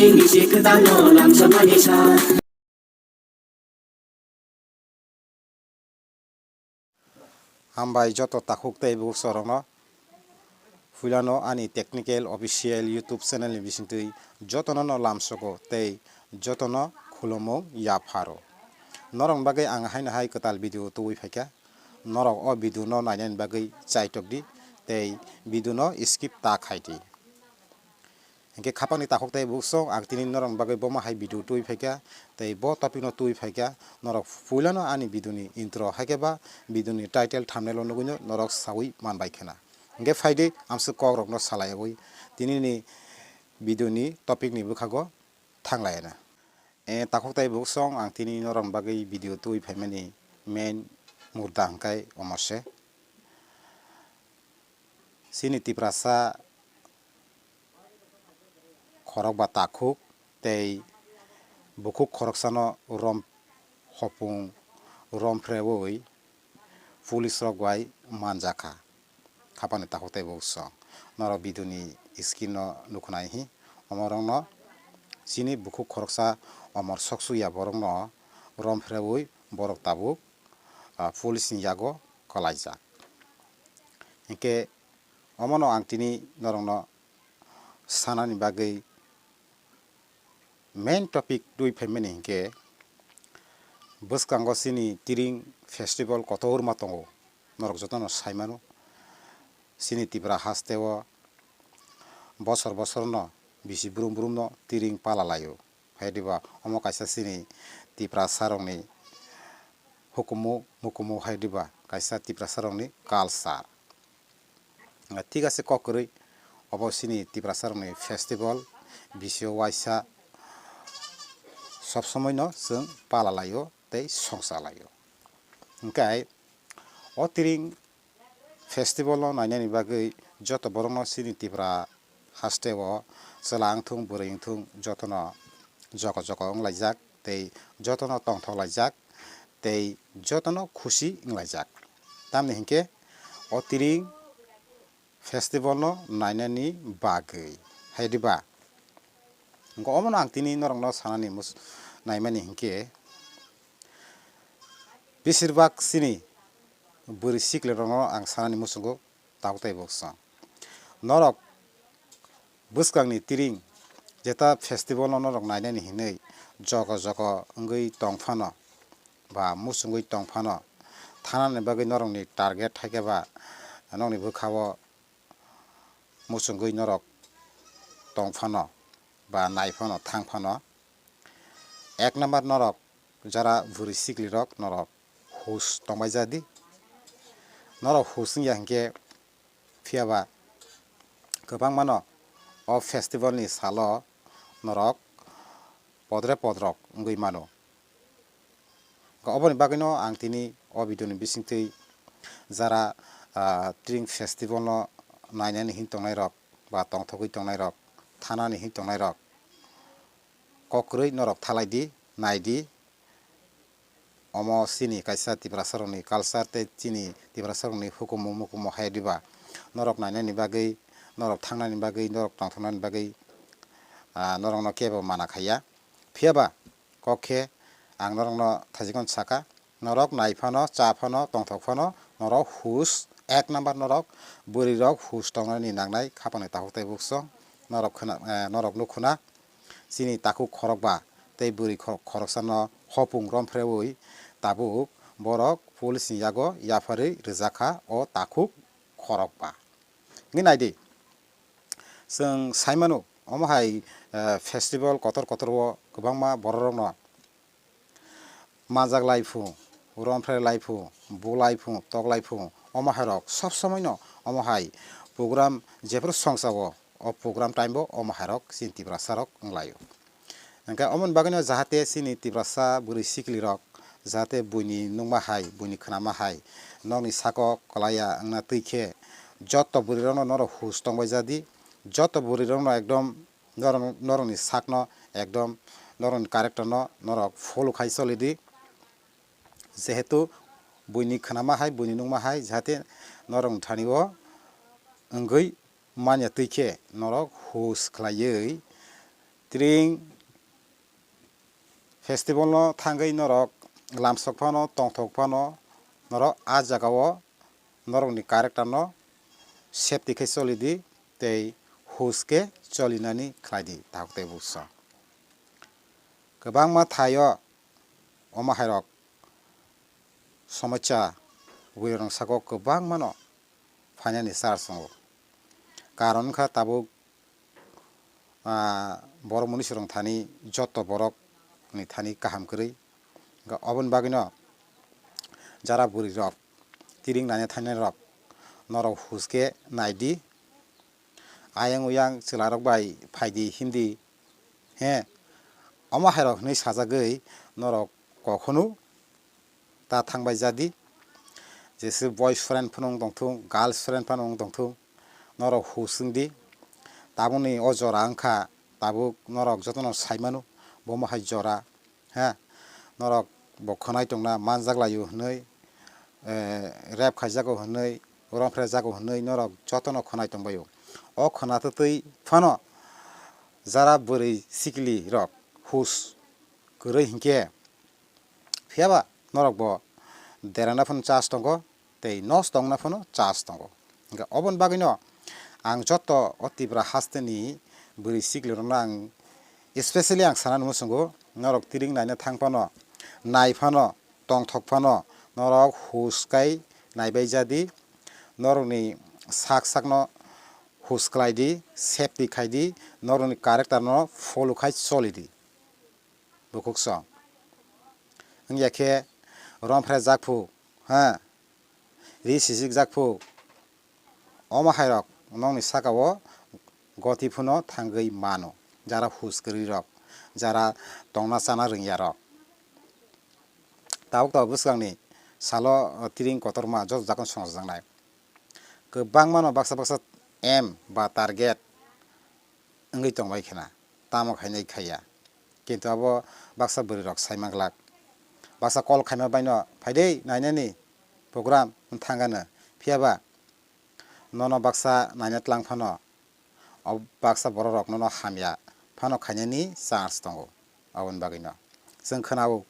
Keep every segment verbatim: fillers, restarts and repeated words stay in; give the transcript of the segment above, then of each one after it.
Bini se kwtal no lamsokmani sa. Hambai joto takhuk tei bukhukrokno. Puilano ani Technical Official YouTube channel ni bisingtwi jotono no lamsogo tei jotono khulumung yapharo. Norokni bagwi ang haino hai kwtal video tubui phaikha. Norok o video no nainani bagwi chaitok di tei video no skip ta khai di. Hinkhe khapangni takhuk tei bukhukrok, ang tini norokni bagwi bomo hai video tubui phaikha tei bo topic no tubui phaikha. Norok puilano ani video ni intro haikhe ba video ni title thumbnail o nugwino norok saui manbai khwna. Hinkhe phaidi amswk kokrokno salaiwi tinini video ni topic ni bwkhago thanglaiana. E, takhuk tei bukhukrok, ang tini norokni bagwi video tubui phaimani main mudda hwnkhe omo se. Chini Tiprasa khorokba takhuk tei bukhuk khoroksano rom hopung romphreui police rok bai manjakha. Khapangni takhuk tei bukhukrok, norok video ni screen no nukhunai hi, omorokno chini bukhuk khoroksa omor soksuya borokno romphreui borok tabuk, ah, police ni yago kwlaijak. Hinkhe omono ang tini norokno sanani bagwi main topic tubui phaimani hinkhe, bwskango chini Tiring festival kotorma tongo, norok jotono saimano. Chini Tipra hasteo bosor bosorno bisi brum brumno Tiring pala laio. Hai diba, omo kaisa chini Tiprasarokni hukumu mukumu, hai diba kaisa Tiprasarokni culture. Thik ase, kok kwrwi, obo chini Tiprasarokni festival, bisio waisa sob somoino chwng pala laio tei songcha laio. Hinkhe o Tiring festival no nainani bagwi joto borokno chini Tipra hasteo chwla wngthung, bwrwi wngthung, jotono jogo jogo wnglaijak tei jotono tongthok laijak tei jotono khusi wnglaijak. Tamni hinkhe o Tiring festival no nainani bagwi, hai diba? Hinkhe omono ang tini norokno sanani mus-, naimani hinkhe, besirbak chini bwrwi siklirokno ang sanani muchungo, takhuk tei bukhukrok. Norok bwskangni Tiring jeta festival no norok nainani hinwi jogo jogo wngwi tong phano, ba muchungwi tong phano, thanani bagwi norokni target hai khe ba nokni bwkhao muchungwi norok tong phano ba nai phano thang phano, ek number norok jara bwrwi siklirok norok hus tongbai ja di. Norok hus wngya hinkhe, phiyaba kwbangmano o festival ni salo norok podre podrok wngwi mano. Oboni bagwino ang tini o video ni bisingtwi jara, ah, Tiring festival no nainani hin tongnairok ba tongthogwi tongnairok, thanani hin tongnairok, kok kwrwi norok thalai di, nai di. Omo chini kaisa Tiprasarokni culture tei chini Tiprasarokni hukumu mukumu hai diba. Norok nainani bagwi, norok thangnani bagwi, norok tongthoknani bagwi, ah, norokno kebo mana khaiya. Phiyaba kok khe ang norokno thaijakno saka, norok nai phano, cha phano, tongthok phano, norok hus, ek number norok bwrwirok hus tongnani nangnai khapangni takhuk tei bukhukrok, norok khwna, eh, norok nukhuna. Chini takhuk khorokba tei bwrwi khor-, khoroksano hopung romphreui tabuk borok police ni yago yapharwi rwjakha o takhuk khorokba. Wngwi naidi, chwng saimano omo hai, eh, festival kotor kotor o kwbangma bororokno majak laiphung, romphre laiphung, bu laiphung, tok laiphung, omo hairok sob somoino omo hai program jephru songsa o, o program time bo omo hairok chini Tiprasa rok wnglaio. Hwnkhe omoni bagwino jahate chini Tiprasa bwrwi sikli rok jahate buini nukma hai, buini khwnama hai nokni sako kwlaiya wngna twi khe joto bwrwi rokno norok hus tongbai jadi, joto bwrwi rokno ekdom norok, norokni sakno ekdom norokni character no norok follow khai choli di. Jehetu buini khwnama hai, buini nukma hai, jahate norokni thani o wngwi manya twi khe norok hus khlaiwi Tring festival no thangwi norok lamsok phano, tongthok phano, norok a jaga o norokni character no safety khe choli di tei hus khe choli nani khlai di, takhuk tei buksa. Kwbangma thai o omo hai rok somosya bwrwi rok saka o kwbangma no phainani chance tongo. Karon wngkha tabuk, ah, borok mwnwi swrwng thani joto borok ni thani kaham kwrwi. Wngkha oboni bagwi no jara bwrwi rok, tring naina thangnai rok, norok hus khe nai di. Ayang uyang chwla rok bai phai di, him di. He, omo hai rok hinwi sajagwi norok kokhonu ta thangbai ja di. Jese boyfriend phano wng tongthung, girlfriend phano wng tongthung, norok hus wng di. Tabukni o jora wngkha, tabuk norok jotono sai mano, bo omo hai jora, he, norok bo khwnai tongna manjak laio hinwi, eh, rape khaijago hinwi, romphre jago hinwi norok jotono khwnai tongbaio. O khwna twtwi phano jara bwrwi sikli rok hus kwrwi hinkhe, phiyaba norok bo derana phano chance tongo, tei nosto wngna phano chance tongo. Hingkhe oboni bagwino ang joto o Tripura hasteni bwrwi siklirokno ang specially ang sana muchungo, norok tring naina thang phano, nai phano, tongthok phano, norok hus kai naibai ja di, norokni sak sakno hus klai di, safety khai di, norokni character no follow khai choli di. Bukhuk song. Wngya khe romphre jak phu, ha, ri sijik jak phu, omo hai rok nokni saka o goti phano thangwi mano, jara hus kwrwi rok, jara tongna chana rwngya rok. Tabuk tabuk bwskangni salo tring kotorma joto jaga songjajaknai. Kwbangmano baksa baksa aim ba target wngwi tongbai khna, tamo khainai khaiya. Kintu abo baksa bwrwi rok sai manglak. Baksa call khaima baino, "Phaidei nainani program," wng thangano. Phiyaba nono baksa naina tlang phano, o baksa borok rok nono hamya phano khainani chance tongo. Aboni bagwino chwng khwnao,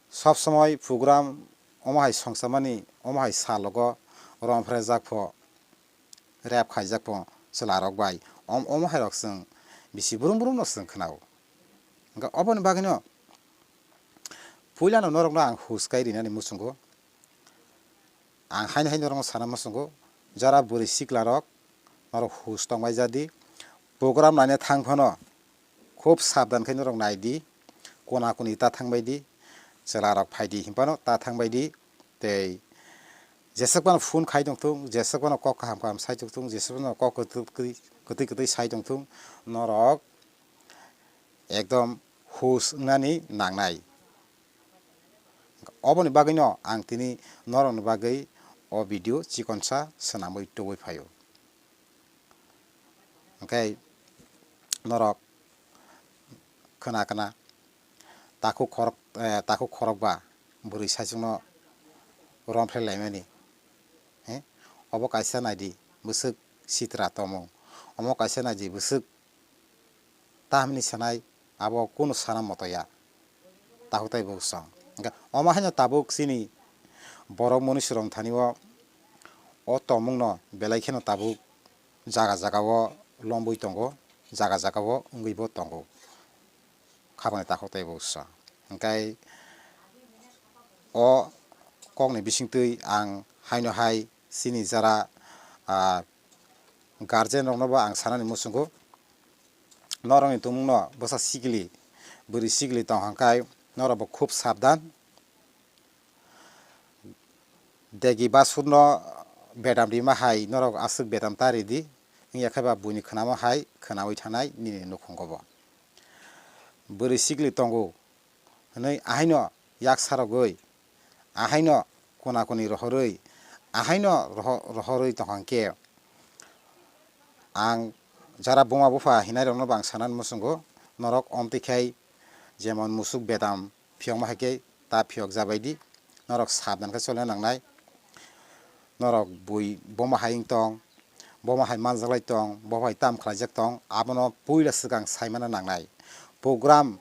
sob somoi program omo hai songchamani, omo hai salogo romphre jak pho, rep khaijak pho chwla rok bai, om-, omo hai rok chwng bisi brum brum no chwng khwnao. Hwnkhe oboni bagwino puilano norokno ang hus kai rinani muchungo. Ang haino hai norokno sana muchungo, jara bwrwi sikla rok, norok hus tongbai ja di. Program naina thang phano khub sabdan khe norok nai di, kona koni ta thang bai di, chwla rok phai di hinphano ta thang bai di. Tei jeswk phano phone khai tong thung, jeswk phano kok kaham kaham sai tong thung, jeswk phano kok kwtwi kwtwi, kwtwi kwtwi sai tong thung, norok ekdom hus wngnani nangnai. Oboni bagwino ang tini norokni bagwi o video chikonsa swnamwi tubui phaio. Hwnkhe norok khwna khwna takhuk khorok, eh, takhuk khorokba bwrwi saichungno romphre laimani. He? Obo kaisa naidi bwswk sitra tongmung. Omo kaisa naidi bwswk tamni sanai abo kunu sana moto ya. Takhuk tai bwswk. Hwnkhe omo haino tabuk chini borok mwnwi swrwng thani o, o tongmungno belai kheno tabuk jaga jaga o lombwi tongo, jaga jaga o wngwi bo tongo. Khabangni takhuk tai bwswk. Hwnkhe o kokni bisingtwi ang haino hai chini jara, ah, guardian rokno bo ang sanani muchungo, norokni tongmungno bwsa sikili, bwrwi sikili tong hwnkhe norok bo khub sabdan. Degi basurno bedam rima hai norok aswk bedam ta ridi, wngya khe ba buini khwnamo hai khwnaui thanai nini nukhungo bo. Bwrwi sikli tongo hwnwi ahaino yak sarogwi, ahaino kona koni rohorwi, ahaino roho-, rohorwi tongkha hwnkhe, ang jara buma bupha hinai rokno bo ang sanani muchungo, norok omtwi khai jemon musuk bedam phiyokma hai khe ta phiyok jabai di, norok sabdan khe cholna nangnai, norok bui buma hai wng tong, bo ma hai manjaklai tong, bo hai tam khlaijak tong, abono puila swkang saimana nangnai. Program,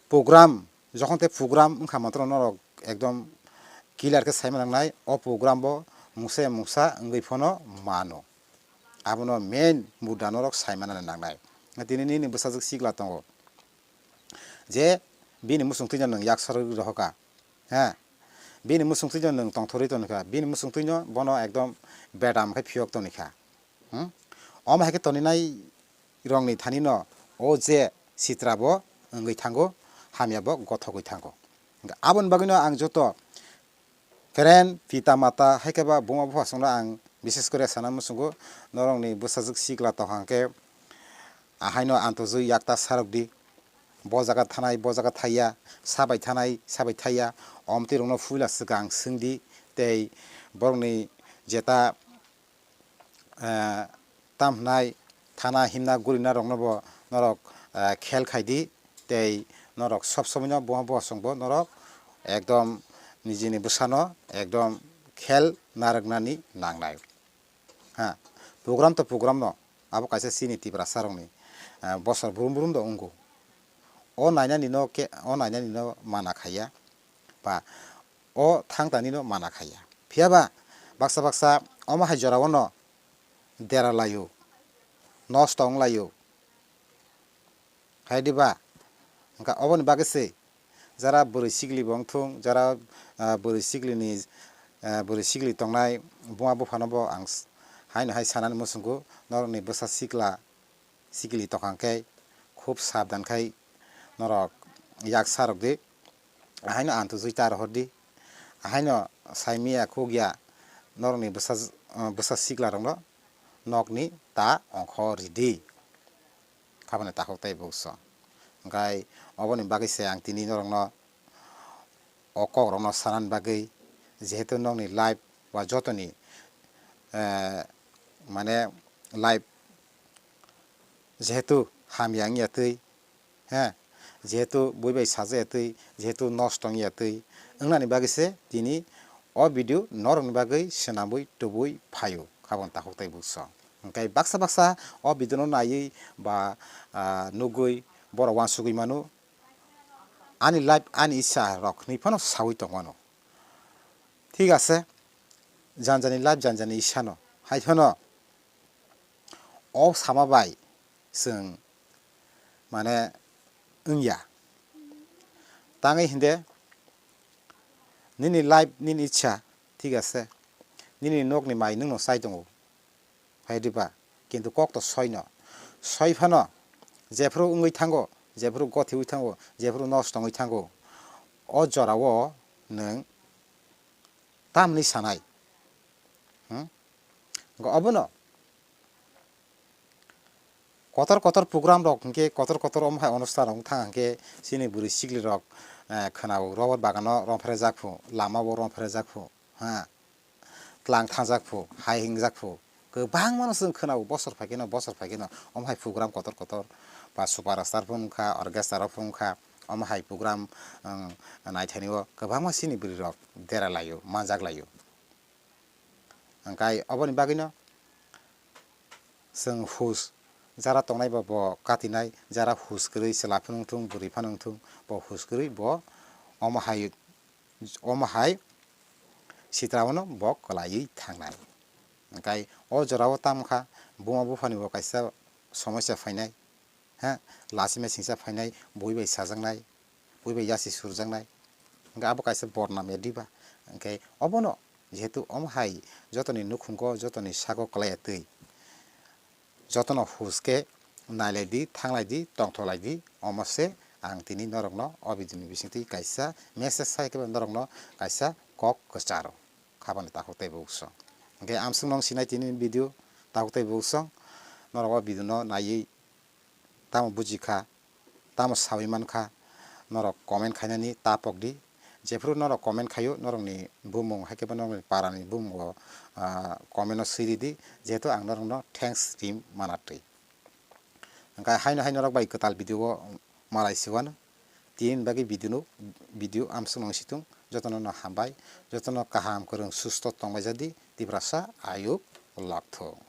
program, jokhon tei program wngkha matwrwng norok ekdom clear khe saimana nangnai, o program bo mungsa ya mungsa wngwi phano mano. Abono main mudda norok saimana nangnai. Tini nini bwsajwk sikla tongo. Je bini muchungtwino nwng yaksarwi rohorkha, he, bini muchungtwino nwng tongthorwi tongkha, bini muchungtwino bono ekdom bedam khe phiyok tongkha. Hmm? Omo hai khe toninai rokni thanino o je sitra bo wngwi thango, hamya bo gothogwi thango. Aboni bagwino ang joto friend, pita mata, hai khe ba buma bupha songno ang bises kore sana muchungo, norokni bwsajwk sikla tong hang khe, ahaino antojwi yakta sarokdi, bo jaga thanai, bo jaga thaiya, sabai thanai, sabai thaiya, omtwi rokno puila swkang swngdi, tei borokni jeta eh, tam hwnai thana himna gurina rokno bo norok, eh, khel khai di, tei norok sob somoi no bo bosong bo norok ekdom nijini bwsano ekdom khel narwknani nangnai. Ha, program to program no, abo kaisa chini Tiprasa rokni, eh, bosor brum brum do wngo. O nainani no ke, o nainani no mana khaiya, ba o thangtani no mana khaiya. Phiya ba baksa baksa omo hai jora o no dera laio, nosto wng laio. Hai di ba? Wngkha oboni bagwi se jara bwrwi sikli bo wng thung, jara, ah, bwrwi siklini, ah, bwrwi sikli tongnai buma buphano bo ang s-, haino hai sanani muchungo norokni bwsa sikla sikili tokang khe khub sabdan khai norok yaksa rok di, ahaino antu jui ta rohor di, ahaino saimiya khukya norokni bwsa, bwsa sikla rokno nokni ta ongkho ridi. Khabani takhuk tei bukso. Hwnkhe oboni bagwi se ang tini norokno o kokrokno sanani bagwi, jehetu nokni life ba jotoni, eh, mane life jehetu hamya wngya twi, he, jehetu bui bai sajaya twi, jehetu nosto wngya twi, wngnani bagwi se tini o video norokni bagwi swnamwi tubui phaio, khabon takhuk tei bukso. Hwnkhe baksa baksa o video no naiwi ba, ah, nugwi borok uansugwi mano, ani life ani issa rok hinwi phano sawi tongmano. Thik ase, janjani life janjani issano hai phano o sama bai chwng mane wngya. Tangwi hinde nini life nini issa thik ase, nini nokni mai nwngno chai tongo. Hai diba? Kintu kok to soino. Soi phano jephuru wngwi thango, jephuru gothiwi thango, jephuru nosto wngwi thango, o jorao nwng tamni sanai? Hmm? Obono kotor kotor program rok hinkhe, kotor kotor omo hai onusthan rok wngthang hinkhe, chini bwrwi sikli rok, eh, khwnao robot bagano romphre jak phu, lamao romphre jak phu, ha. Tlang thangjak phu, hai hingjak phu, kwbangma no chwng khwnao, bosor phai kheno, bosor phai kheno, omo hai program kotor kotor, ba super star phung wngkha, orchestra rok phung wngkha, omo hai program, um, naithani o kwbangma chini bwrwi rok dera laio, manjak laio. Hwnkhe oboni bagwino chwng hus jara tongnai bo, bo katinai, jara hus kwrwi chwla phano wngthung, bwrwi phano wngthung, bo hus kwrwi bo omo hai omo hai sitraono bo kwlaiwi thangnai. Hwnkhe o jorao tamo kha buma buphani bo kaisa somosya phainai, ha, lachima singcha phainai, bui bai sajaknai, bui bai yasi surjaknai. Hwnkhe abo kaisa bornam ya diba? Hwnkhe obono jehetu omo hai jotoni nukhungo, jotoni sago kwlaiya twi, jotono hus khe nailai di, thanglai di, tongtholai di, omo se ang tini norokno o video ni bisingtwi kaisa message sai khe norokno kaisa kok kwcharo khabani takhuk tei bukso. Hwnkhe amswk nong sinai tini video takhuk tei bukso, norok o video no naiwi tamo buji kha, tamo sawi man kha, norok comment khainani ta pok di. Jephuru norok comment khaio, norokni bumung, hai khe bo norokni parani bumungo, ah, comment o swi ridi, jehetu ang norokno thanks ri mana twi. Hwnkhe haino hai norok bai kwtal video o malai siwano. Tini bagwi video no, video amswk nang situng, jotono no hambai, jotono kaham kwrwng susto tongbai jadi, Tiprasa ayuk lokthung.